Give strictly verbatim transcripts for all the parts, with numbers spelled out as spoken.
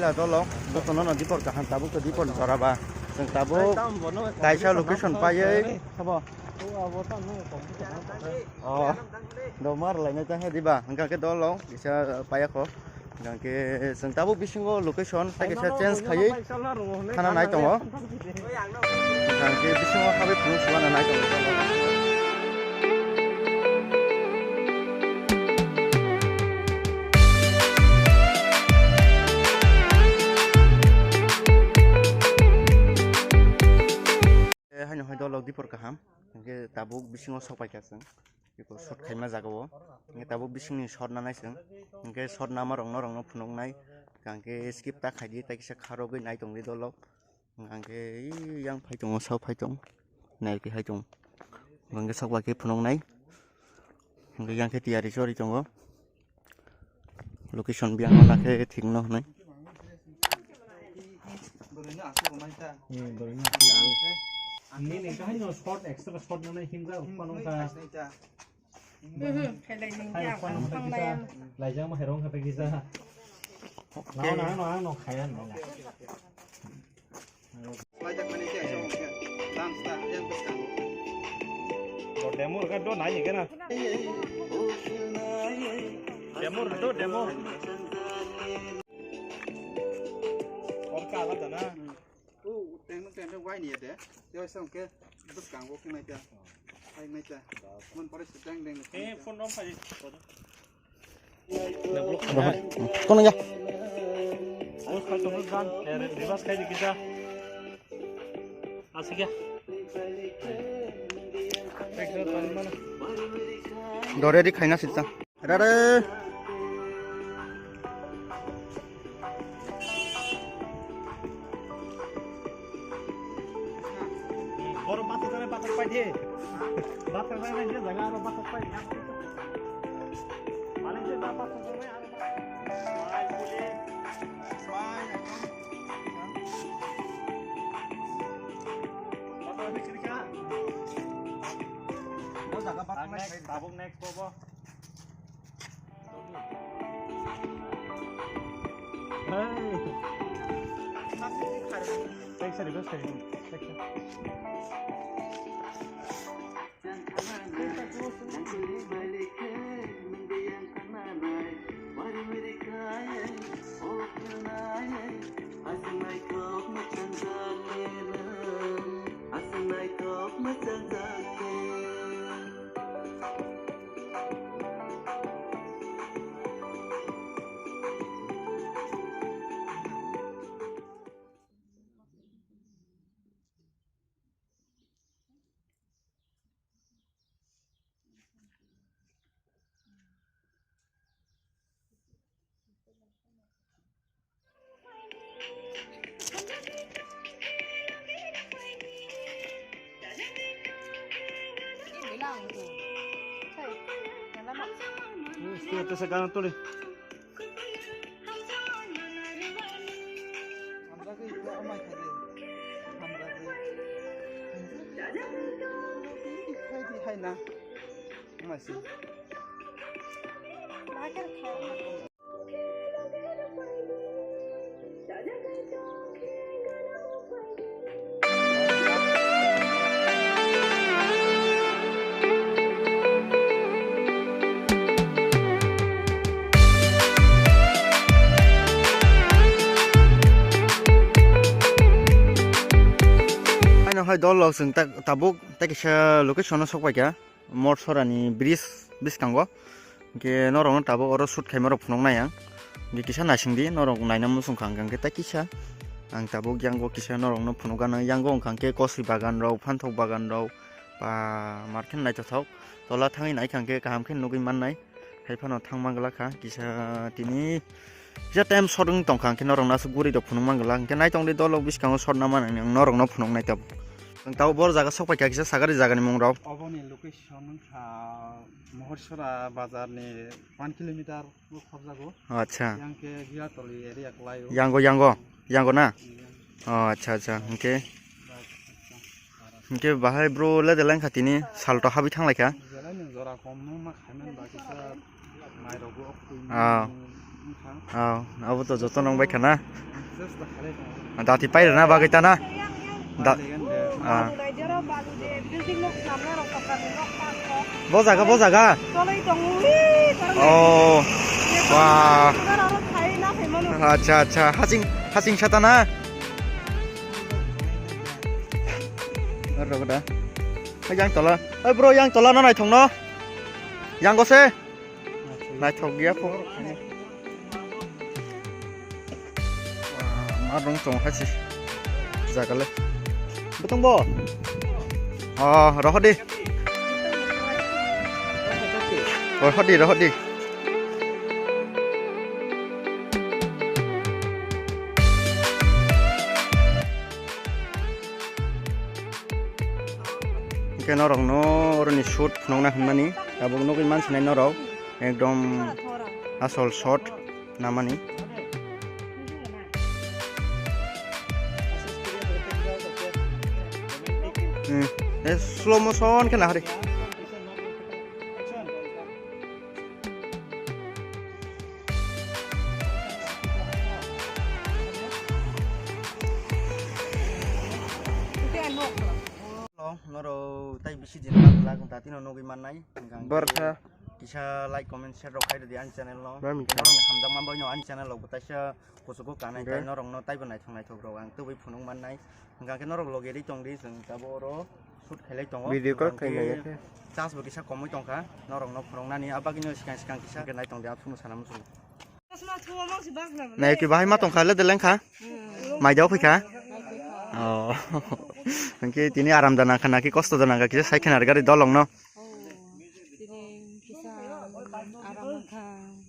Ila dolo, jotono no dipor kaham, tabuk to dipor jora ba. Chwng tabuk kaisa location paiwi. Oh, do mar lainai ta he diba. Hingka ke dolo, kisa paya kho. Hingka ke chwng tabuk bisingo location, tei kisa change khaiwi thana nai tongo. Hingka ke bisingo khabe phunuk suana nai tongo. Haino hai dolok dipor kaham, hingke tabuk bisingo sok paikha chwng, eko shot khaima jaga o, hingke tabuk bisingni shot nanai chwng, hingke shot nama rok norok no phunuknai, hingke skip ta khaidi, tei kisa kharogwi nai tongdi dolok. Hingke yang phai tongo, sak phai tong, nairokhe hai tong. Hingke sak bai khe phunuknai. Hingke yang khe tiyari chori tongo. Location biyang ma khe thik no hwnwi. Nini kahino shot, extra shot nanai himjak phano ka. Mhm, khailai nini. Hai, ang phano phang ka nai kisa, ang. Laijak ma herong kata kisa. Okay. Nang, nang, nang, nang, khaya nang. Demo ka do nai ke na. Demo do demo. Or ka ala da na. O teng teng wai ni de. Yo song ke bus kang wo ke mai ta. Ai mai ta. Mon pore se teng teng. Eh, phone rom phai. Kono ya? Bus khai tong gan. Eh, reverse khai di kita. Asik ya. Dore di khaina sita. Rare. Oro bathak jana bathak pai de. Bathak jana je jaga oro bathak pai. Malik je ba bathak jana aro. Pai puli. Pai. Bathak pai kiri ka. O jaga bathak pai. Next, tabuk next bobo. Esto ya te sacaron todo. Hamjagwi iko amai khaidi. Hamjagwi. Khaidi haina. Amai si. Haino hai dol rok chwng ta-, tabuk tei kisa location o sok paikha. Morsora ni bridge bwskango. Hwnkhe norokno tabuk oro shoot khaima rok phunuknai ang. Hwnkhe kisa naisingdi, norok naina muchung kha hwnkhe tei kisa. Ang tabuk yango kisa norokno phunukgano, yango wngkha hwnkhe kosoi bagan rok, phanthok bagan rok, ba, mar khe naithothok. Tola thangwi naikha hwnkhe kaham khe nugwi mannai. Hai phano thangma glak kha, kisa tini kisa time short wng tongkha, hwnkhe norokno aswk guri rok phunukma glak. Hwnkhe naitongdi dolok bwskango short nama nang norokno phunuknai tabuk. Ang tabuk boro jaga sok paikha, kisa sagari jagani mung rok. Oboni location wngkha Mohorsora bazar ni one kilometer o khobjago. Acha. Yang khe Giatoli area kwlaio. Yango, yango, yango na? Yang. Oh, acha, acha. Hwnkhe, hwnkhe bahai bro le deleng kha tini salto habwi thanglaikha. Belai no jora kom no ma khaiman ba kisa mai rok bo ok twi. Ah. Oh, abo to joto nong bai khana. Dati pai rana bagwi ta na. Da. Ah. Bo jaga, bo jaga. Oh. Wah. Acha, acha. Hasing, hasing sata na. Rok da. Hai yang tola. Hai bro, yang tola no naithok no. Yang gose. Naithok ya kho. Ma rong tong hasi. Jagale. Betung bo. Oh, rohodi. Rohodi, rohodi. Hingke norokno oroni shoot phunukna hwnmani tabuk nugui mansinai norok ekdom asol shot namani. Hmm, eh, slow motion khe nahari. Hello, norok tai bisi din laglak wngkha, tino nugui mannai. Hingkha hingke kisa like, comment, share rok khai rwdi ani channel no. Mami kha. Norokni hamjakma bagwino ani channel rok bo taisa kuchugo kanai, hingke tai norokno taibo naithok naithok rok ang tubui phunuk mannai. Hingkha khe norok loge ri tongdi, chwng tabuk oro shoot khailai tongo. Video call hingkha khe khainai khe. Chance bo kisa komui tongkha, norokno phunuknani, a bagwino swkang swkang kisa khe nai tongdi, ang phunu sana muchungo. Nai ki bahai ma tongkha le deleng kha. Mai jao phai kha. Oh. Hingke tini aram da nang kha naki kosto da nang kha kisa sai khe nar gari dolong no. Oh, tini kisa aram wngkha,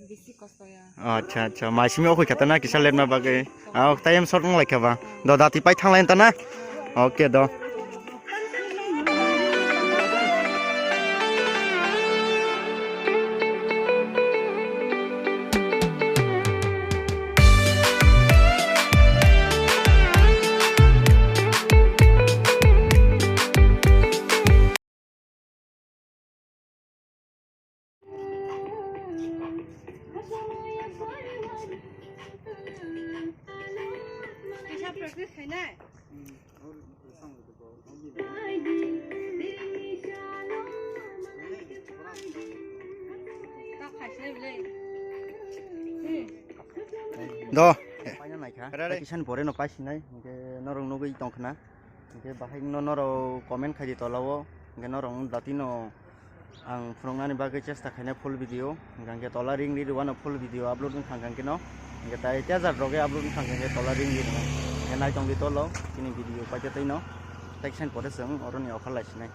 bisi kosto ya. Acha, acha, mai simi okhui khata na kisa letma bagwi. Ah, time short wng lai kha ba. Do dati pai thang lai ta na. Okay do. Kisa practice khainai? Do. Paina naikha. Rare. Kisan pore no paisinai. Hingke norok nugui tongkhna. Hingke bahai no norok comment khaidi tola o. Hingke norok dati no ang phunuknani bagwi chesta khainai full video. Hingke tola ring ri rwano full video upload wngkha hingke no. Hingke tai teaser roge upload wngkha hingke tola ring ri rwno. Hingke naitongdi tolo chini video paikhe tei no. Teiksen pore chwng oroni okhar laisinai.